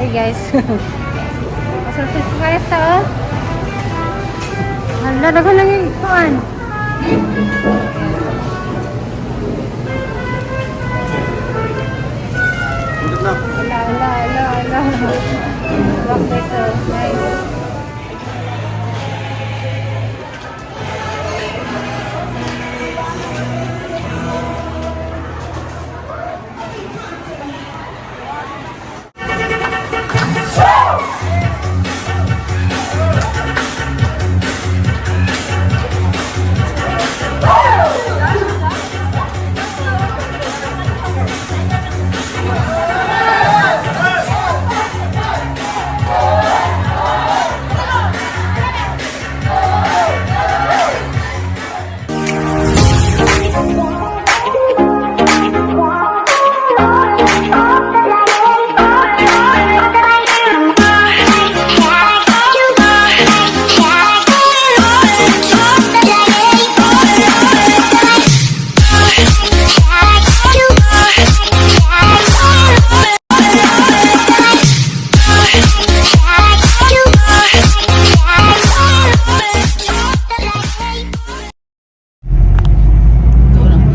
Hey guys. Sa Fiesta oh. Hala, daghan lang yung kuan. Hala, hala, hala, hala. Rock guys, oh.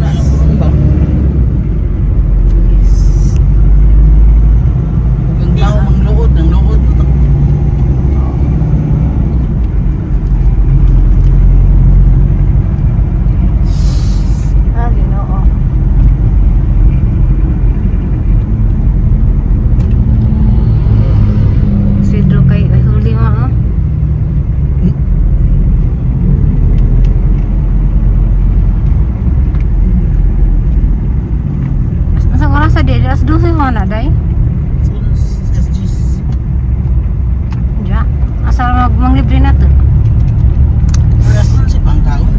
Nice. Ba? Ang tao mangluod, ang luod. Ah, Ginoo. Sidro kay ay huli mo oh. Asa oras sa di? Alas 12 mo na day. SGs. Diya. Asa mag manglibre na to. Oras nun si Pangkaon.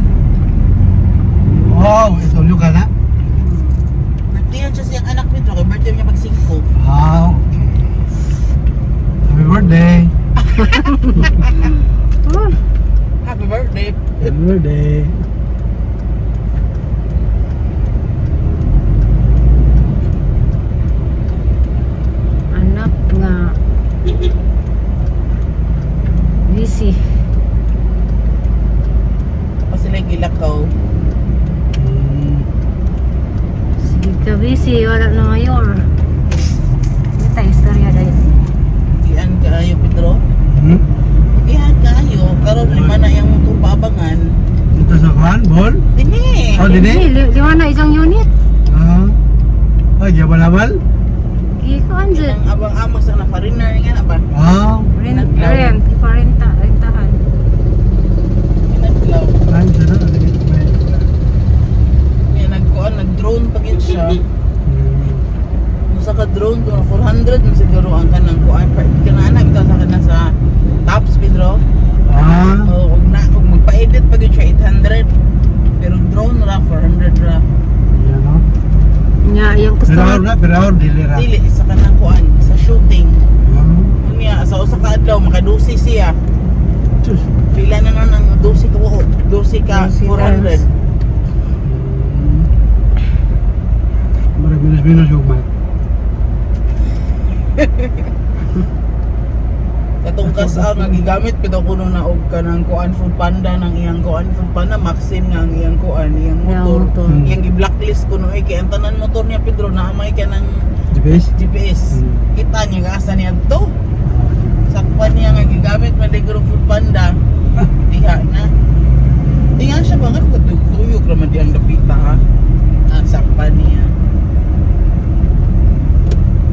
Wow, ito lugar na. Birthday yun siya siyang anak Pedro. Kay birthday niya pag 5. Ah, okay. Happy birthday. Oh, Happy birthday. Happy birthday. Anak nga busy. Tapos sila yung gilakaw. Sige ka busy, wala na mayor. Hindi tayo istorya dahil. Ian kaayo, Pedro. Hmm? Ian kaayo. Karon lima na yung tupabangan. Dito sa kwan, ball? Dini. Oh, dini? Lima na isang unit. Ah. Ay, jabal-abal? Gikuan dyan. Ang abang-amang sa na foreigner nga na ba? Ah. Rent, rent, iparenta, rentahan. Pinaglaw. Ay, sana. Sige, may- Nga nagkuan, nag-drone pa gid siya. Usa ka drone kung 400 man siguro ang kanang kuan part kana bitaw sa kana sa tops Pedro. Ah. O og na og magpa-edit pa gyud siya 800. Pero drone ra 400 ra. Yan, no? Nya, yung Pero customer. na, pero dili ra. Dili sa kanang kuan sa shooting. Ah. Unya sa usa ka adlaw makadusi siya. Diyos. Pila na nun ang 12 ka buo, 12 ka 12 400. times. Murag minus-minus yung mat. Katong kas nga gigamit pito kuno na og kanang kuan Food Panda nang iyang kuan Food Panda Maxim nga ang iyang kuan iyang Iyang motor. motor. Iyang gi-blacklist kuno eh kay ang tanan motor niya Pedro na may kanang GPS? GPS. Kita niya nga asa niya to. Sakpan niya nga gigamit man digro Food Panda. Diha na. Tingnan siya ba nga katuyok ra man diyang dapita ha. Ang sakpan niya.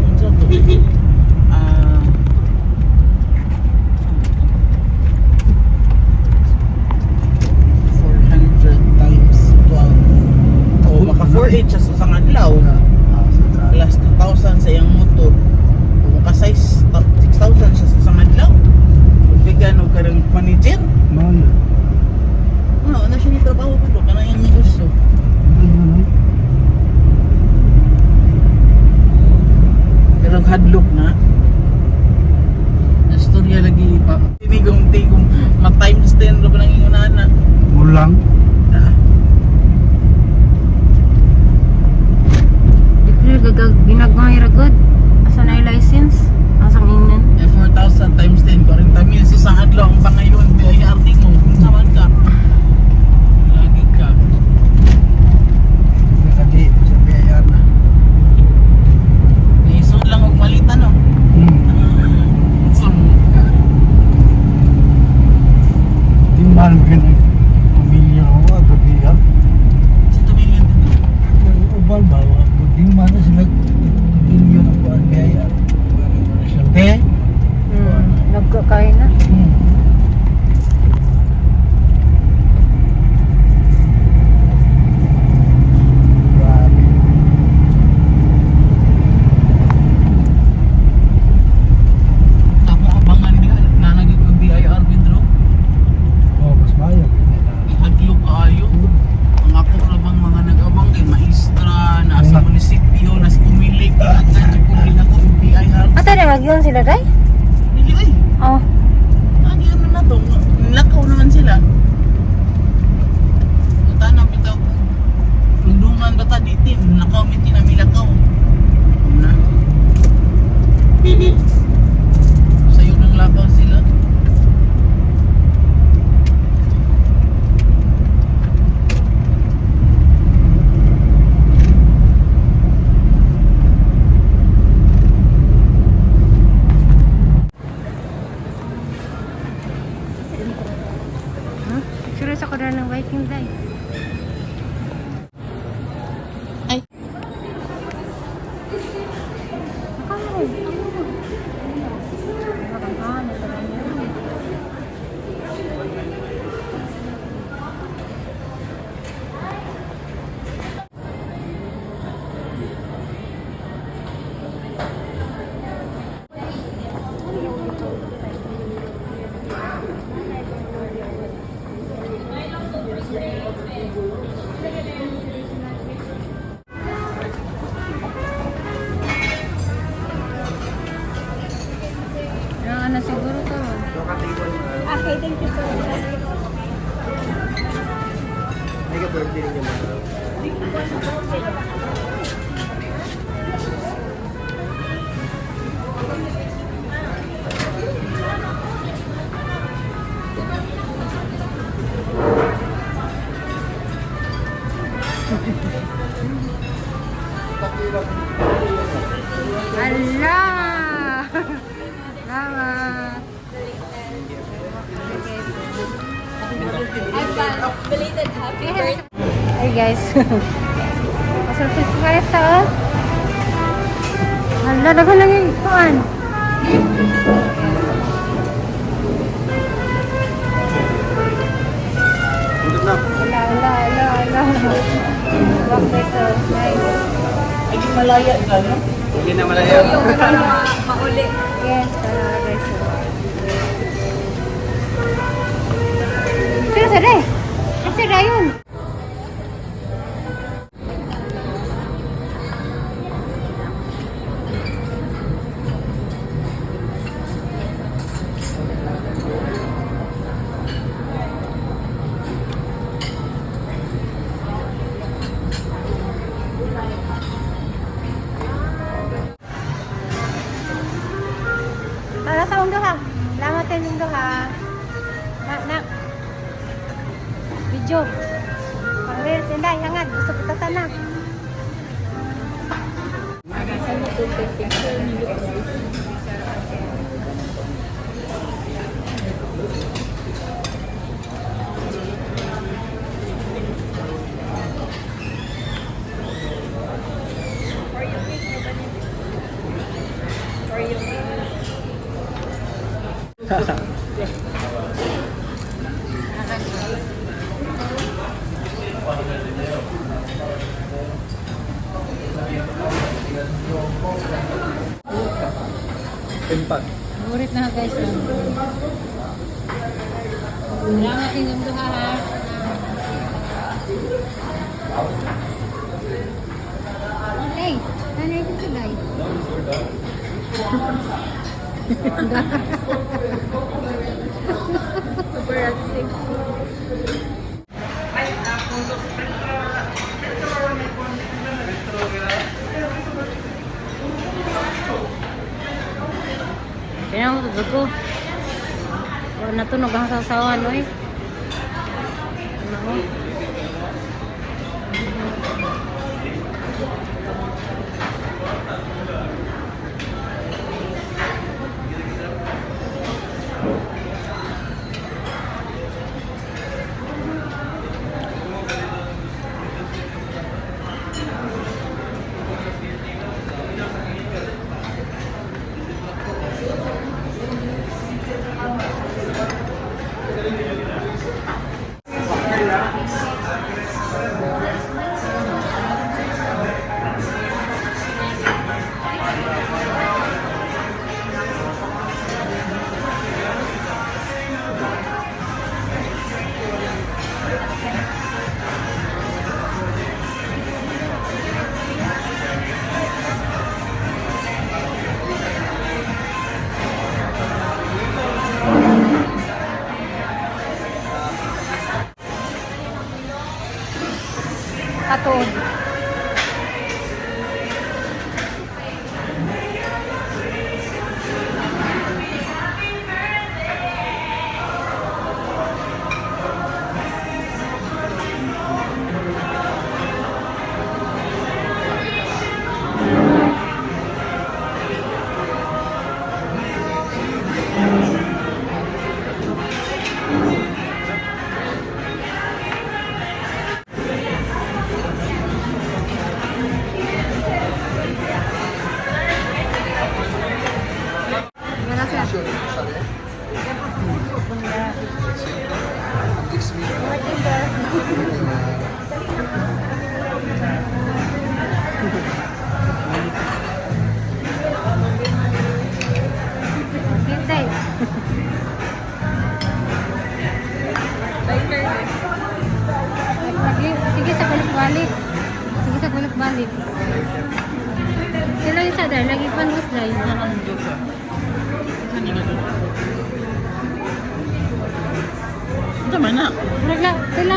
Unsa to? Ah, 400 times 12. O maka 4 siya sa isang adlaw. Ah, sa tra- Plus 2,000 sa iyang motor. O maka size 6,000 siya sa isang adlaw. Bigan og kanang manager. Mao na. Ano, ano siya ni trabaho pero kanang iyang negosyo. Ano, ano? Pero hadlok na. Istorya lagi pa. Tinigong tigong ma times 10 ra ba nang ingon ana. Mulang. Ah, Declare gagag ginagmay ra good. Asa na yung license? Asa ang man sila, day? Dili ay. Oh. Agi naman na to. Lakaw naman sila. Tanang bitaw ko. Nagdungan ba ta di team? Lakaw mi tinamilakaw. Na. Sayo ng lakaw sila. Huh? Picture sa kuda ng Viking, day. Ay. Ano siguro to? Okay, thank you so much. May ka-birthday niyo ma'am. Ala! Salamat! Belated happy birthday. Hi guys. Masurprise pa sa oh. Hala, daghan lang yung kuan. Dito na. Ala, ala, ala, ala. Walk guys, oh. Nice. Ay, di malaya ka, no? Hindi na malaya. Mauli. Yes, tara guys. Oh. Sino sa day? Kasi dayon. Para sa undo ha. Salamat tayo undo ha. Na, na. Video. Pang reels, inday, hangad. Gusto kita sana. Impact. Favorite na guys. Salamat inyong duha ha. Hey, ano ito tulay? Super sick. Kaya mo ko. Wala na tunog ang sasawan, oy. Ano? Lagi. Sila yung sa dahil, lagi panus dahil. Ano ang Diyos ah? Saan nga ito? Ito man na. Nagla, sila.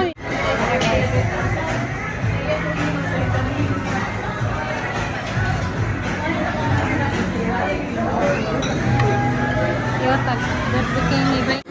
Yotag, that became a bike.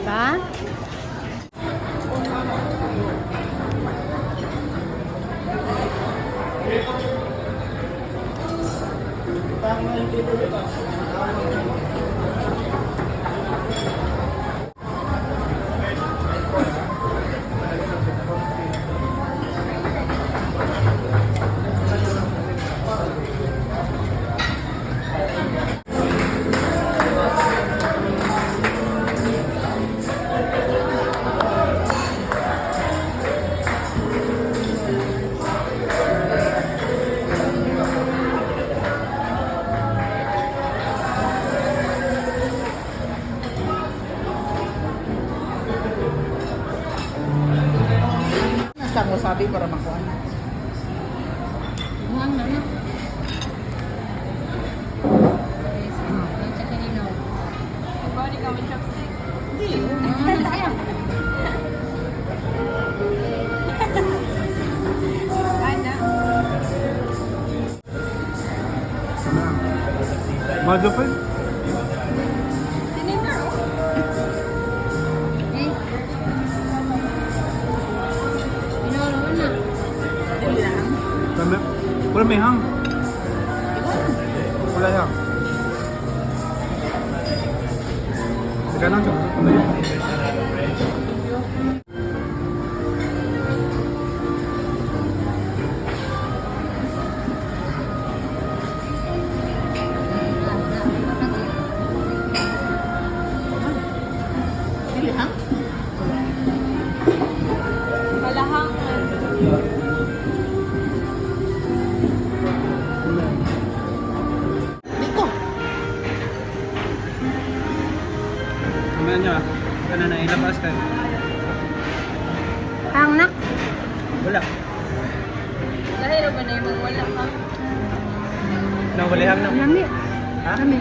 Diba? Nasa ang wasabi para makuha na. Buwang na na. Yes, ang tsaka nino. Body ka with chopstick. Hindi. Ah, saya. Ana. Madupin? Tinimmer, oh. Eh. Pinoro na. Dili lang. Dami. Wala may hang. Wala hang. Teka lang, tsaka. Ano yun? Dili ha? Malahang. Dito. Mamaya niya. Ano na, ilabas kayo. Hang na. Wala. Dahil ba na yung wala ka? Nawala hang na. Lami. Ha? Lami.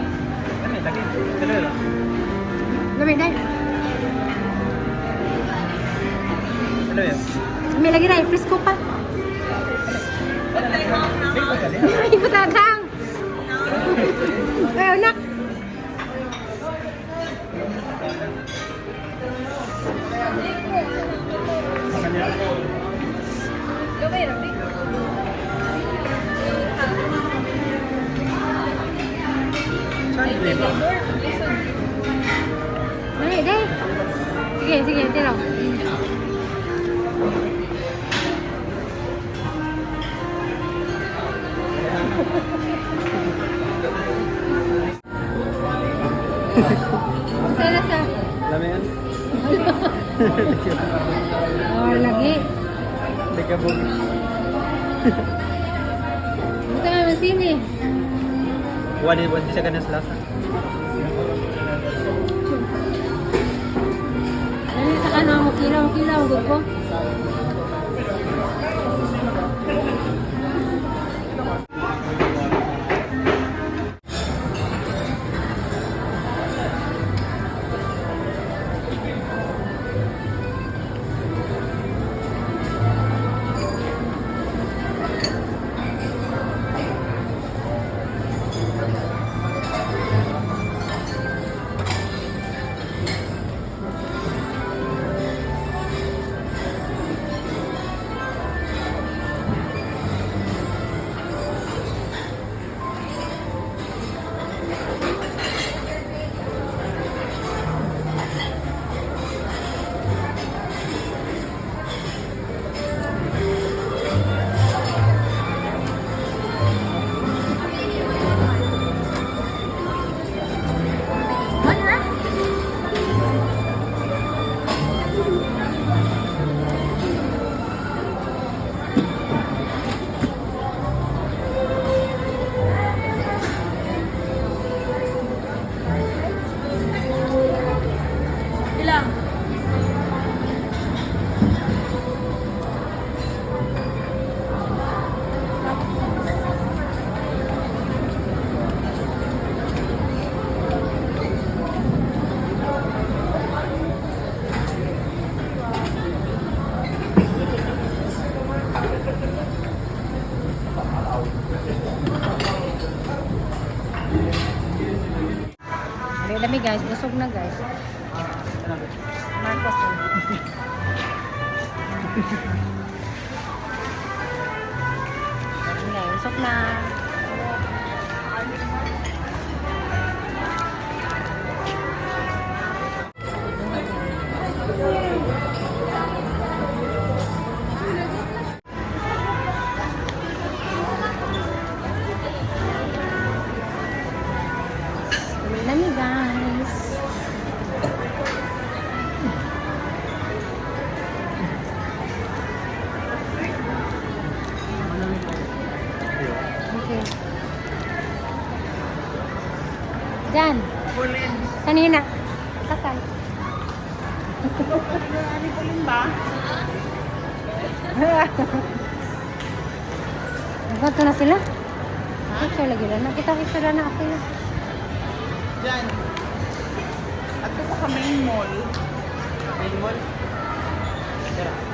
Ano, lagi. Dalawa lang. Lami dai. Dalawa yun. Lami lagi dai, presko pa. Ikut hang. Eh, anak. Gamay ra, big. Saan yung flavor? Listen. Dali, dai. Sige, sige, tiro. Sana sa Dami yan. Oh, lagi. Teka, bug. Buta naman sini. Wala wala siya ganun sa lasa. Dali sa ano, kilaw, kilaw, gupo. Ilang? Dali lami guys, busog na guys. Marcos. Oh. Okay, busog na. Dali lami guys. Okay. Jan. Sanina. Kasal. Ano Pauline ba? Nagbato na sila? Picture lagi lang. Nakita picture na ako yun. Diyan. At pa ka main mall. Main mall. Tara.